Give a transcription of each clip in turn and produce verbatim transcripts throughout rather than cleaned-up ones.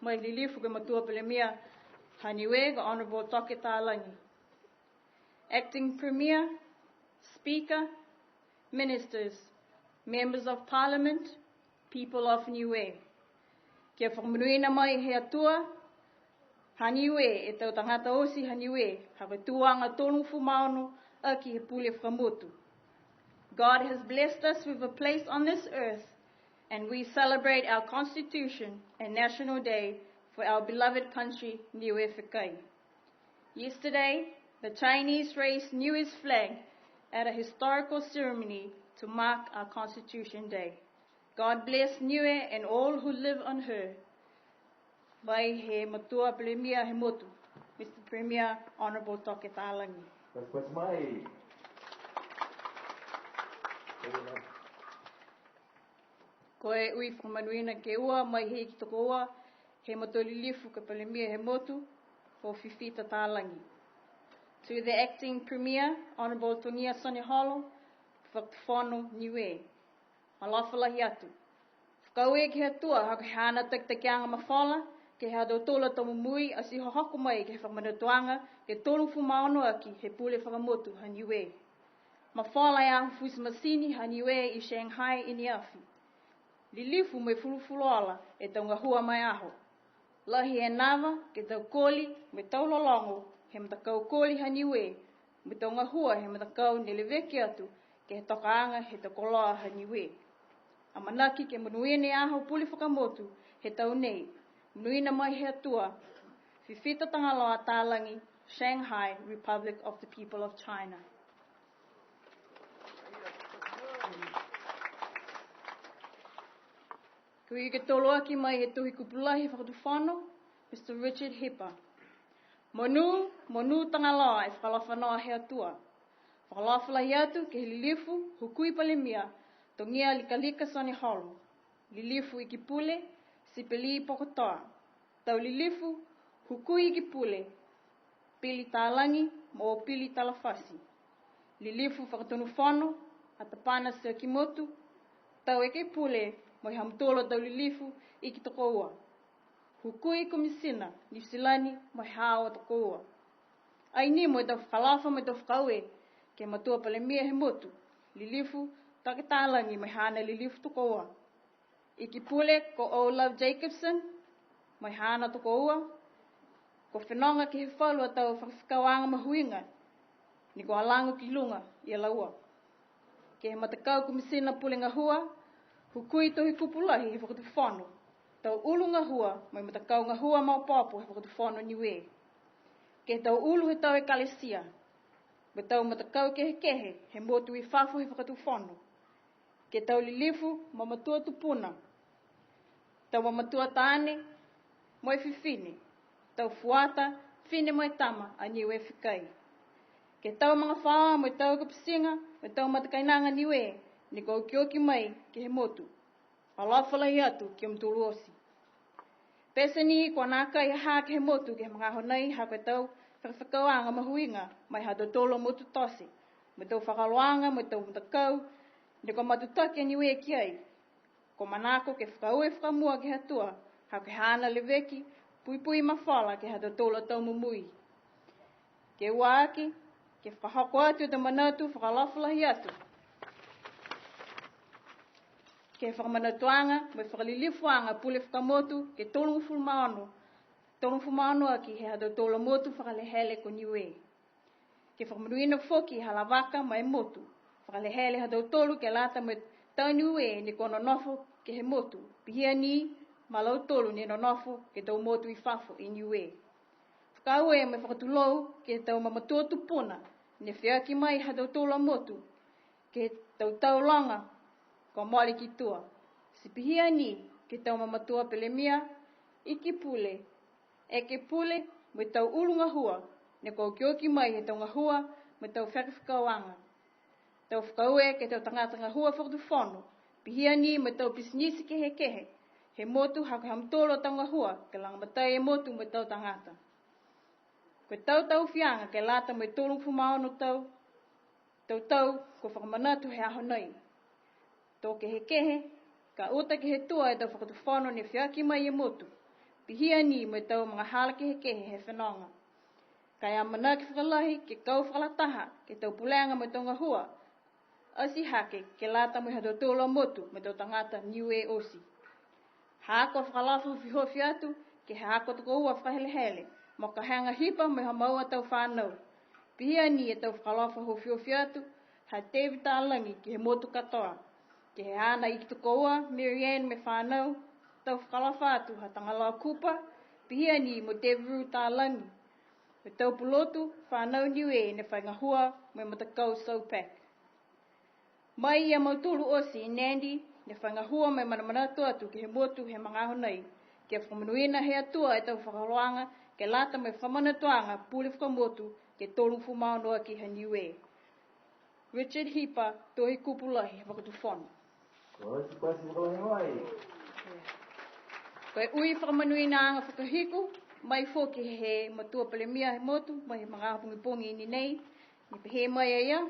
Mai Lilifu ke he Matua Palemia ha Niue, ko Honourable Toke Talagi. Acting Premier, Speaker, Ministers, Members of Parliament, people of Niue. Kia fakamonuina mai he Atua ha Niue e tau tagata oti ha Niue, ha ko e tuaga tolugofulu ma ono aki he pule fakamotu. God has blessed us with a place on this earth, and we celebrate our Constitution and National Day for our beloved country, Niue Fekai. Yesterday, the Chinese raised Niue's flag at a historical ceremony to mark our Constitution Day. God bless Niue and all who live on her. Mai he Matua Palemia he motu, Mister Premier, Honourable Toke Talagi. Ko e ui fakamonuina ke ua mai he Iki Tokoua he Matua Lilifu ke he Palemia he motu, ko Fifita Talagi. To the Acting Premier, Honourable Togia Soneholo, Fakatufono Niue. Malofa lahi atu. Fakaaue ke he Atua ha ko e haana takitakiaga mafola ke he ha tautolu a tau momoui ati hohoko mai ke he fakamanatuaga ke tolugofulu ma ono aki he pule fakamotu ha Niue. Mafola e aho futi masini ha Niue i Shanghai i ne afi. Lilifu mo e fulufuluola e tau gahua ma e aho. Lahi e nava ke he tau koli mo e tau lologo he matakau koli ha Niue, mo e tau gahua he matakau ne leveki atu ke he tokaaga he tau koloa ha Niue. Amanaki ke monuina e aho pule fakamotu he tau nei. Monuina mai he Atua, Fifita Tagaloa Talagi, Shanghai, Republic of the People of China. Ko e ui ke tolu aki mai he Tohi Kupu Lahi Fakatufono, Mister Richard Hipa. Monū, monū Tagaloa e fakalofa noa he Atua. Fakalofa lahi atu ke he Lilifu Hukui Palemia, Togia Likalika Soneholo. Lilifu Iki Pule, Sipeli Pokotoa. Tau Lilifu Hukui Iki Pule, Pili Talagi mo Pili Talafasi. Lilifu Fakatonu Fono, Atapana Siakimotu. Tau Ekepule mo e ha mutolu a tau Lilifu Iki Tokoua. Hukui Komisina Niu Silani mo e haau a tokoua. Ai ni mo e tau fakalofa mo e tau fakaaue ke he Matua Palemia he motu, Lilifu Toke Talagi mo e haana Lilifu tokoua. Iki Pule ko O'Love Jacobsen mo e haana tokoua, kua fenoga ke he falu a tau fakafekauaga mahuiga ne kua lago ki luga ia laua. Ke he Matakau Komisina Pule Gahua, Hukui Tohi Kupu Lahi he Fakatufono, tau ulu gahua mo e matakau gahua maopoopo he Fakatufono Niue. Ke he tau ulu he tau ekalesia, mo e tau matakau kehekehe he motu i fafo he Fakatufono. Ke he tau lilifu mamatua tupuna, tau mamatua taane mo e fifine, tau fuata fifine mo e tama a Niue Fekai. Ke he tau magafaoa mo e tau kapitiga mo e tau matakainaga Niue ne kua okioki mai ke he motu. Fakaalofa lahi atu ki a mutolu oti. Pete ni kua nākai ha ha ke he motu ke he magaaho nei ha ko e tau fakafekauaga mahuiga mai ha tautolu a motu tote, mo e tau fakaholoaga mo e tau matakau ne kua matutaki a Niue ki ai. Kua manako ke fakaaue fakamua ke he Atua ha ko e haana leveki, puipui mafola ke he ha tautolu a tau momoui. Ke ua aki, ke fakahoko atu e tau manatu fakaalofa lahi atu ke he fakamanatuaga mo e fakalilifuaga pule fakamotu ke tolugofulu ma ono, tolugofulu ma ono aki he ha tautolu a motu fakalehele ko Niue. Ke fakamonuina foki e halavaka ma e motu fakalehele ha tautolu ke lata mo e tau Niue ne kua nonofo ke he motu, pihia ni ma lautolu ne nonofo ke he tau motu i fafo i Niue. Fakaaue mo e fakatulou ke he tau mamatua tupuna ne feaki mai ha tautolu a motu ke he tau tau loga kua mole ki tua. Ti pihia ni ke he tau mamatua pelemia, iki pule, eke pule, mo e tau ulu gahua ne kua okioki mai he tau gahua mo e tau fakafekauaga. Tau fakaaue ke he tau tagata gahua fakatufono, pihia ni mo e tau pisinisi kehekehe he motu ha ko e ha mutolu a tau gahua ke lagomatai e motu mo e tau tagata. Ko e tau taufiaga ke lata mo e tolugofulu ma ono tau, tau tau kua fakamanatu he aho nei. To kehekehe, ka uta ke he tua e tau fakatufono ne feaki mai e motu, Pihia ni mo e tau magahala kehekehe he fenoga. Ka e amanaki fakalahi ke kau fakalataha ke he tau pulega mo e tau gahua ati hake ke lata mo e ha tautolu a motu mo e tau tagata Niue oti. Ha ko e fakaalofa hofihofi atu ke he ha ko e tokoua fakahelehele, mo Kahega Hipa mo e ha mau a tau fanau. Pihia ni e tau fakaalofa hofihofi atu ha David Talagi ke he motu katoa. Ke he haana iki tokoua, Mary Ann mo e fanau, tau fakaalofa atu ha Tagaloa Cooper, pihia ni mo Devereux Talagi. Mo e tau pulotu fanau Niue ne fai gahua mo e matakau SOPAC. Mai ia mautolu oti i Nadi, ne fai gahua mo e manamanatu atu ke he motu he magaaho nei, ke fakamonuina he Atua e tau fakaholoaga, ke lata mo e fakamanatuaga pule fakamotu ke tolugofulu ma ono aki ha Niue. Richard Hipa, Tohi Kupu Lahi, Fakatufono. Ko e ui fakamanuinaaga fakahiku mai foki he Matua Palemia he motu, mai he magaaho pogipogi ni nei, ne pehē mai a ia.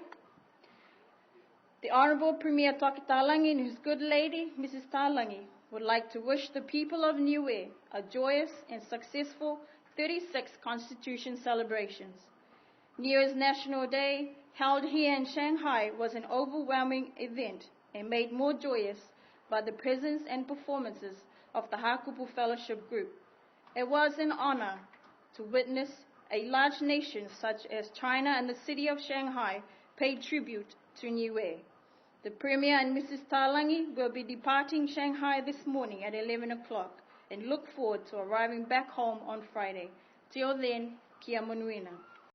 The Honourable Premier Toke Talagi and his good lady, Missus Talagi, would like to wish the people of Niue a joyous and successful thirty-sixth Constitution celebrations. Niue's National Day, held here in Shanghai, was an overwhelming event and made more joyous by the presence and performances of the Hakupu Fellowship Group. It was an honour to witness a large nation such as China and the city of Shanghai pay tribute to Niue. The Premier and Missus Talagi will be departing Shanghai this morning at eleven o'clock and look forward to arriving back home on Friday. Till then, kia monuina.